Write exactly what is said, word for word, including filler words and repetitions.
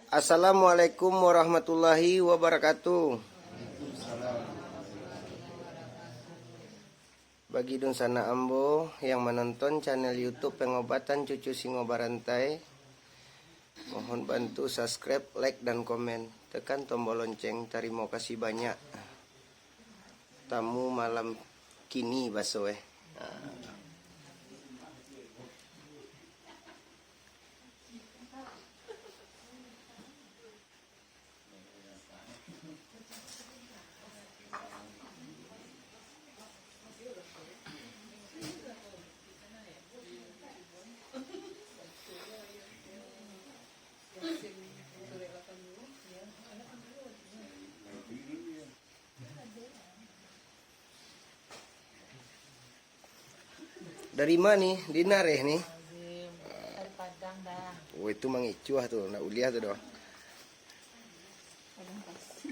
Assalamualaikum warahmatullahi wabarakatuh. Bagi dunsanak ambo yang manonton channel YouTube Pengobatan Cucu Singo Barantai, mohon bantu subscribe, like, dan komen. Tekan tombol lonceng. Tarimo kasih banyak. Tamu malam kini baso eh. Dari ma ni? Di Nareh ni? Dari Padang dah. Oh, itu mangicuah tu, nak uliah tu doh. Padang Pasir.